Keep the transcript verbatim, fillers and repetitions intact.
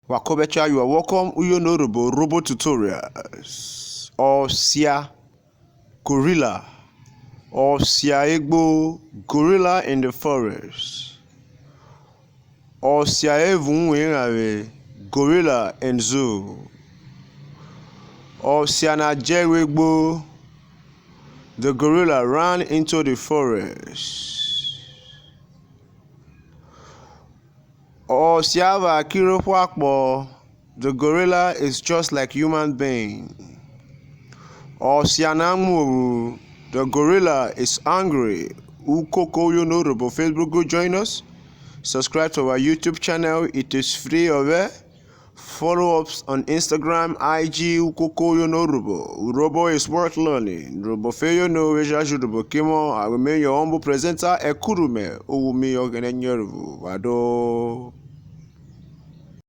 Wakobecha, you are welcome. Uyono Urhobo Robo Tutorials. Ọsia, gorilla. Ọsia egbo, gorilla in the forest. Ọsia evun uwe eranvwe, gorilla in zoo. Ọsia na djẹ vwẹ egbo, the gorilla ran into the forest. Ọsia vwẹ akirẹ ohwo akpọ, the gorilla is just like human being. Ọsia na muophu, the gorilla is angry. Ukoko Uyono Urhobo Facebook group, join us. Subscribe to our YouTube channel, it is free of air. Follow us on Instagram, I G, Ukoko Uyono Urhobo. Urhobo is worth learning. Urhobo fe yono, we shall should Urhobo kimo. I remain your humble presenter, Ekurume Owumi Oghenenyorvu. Vado.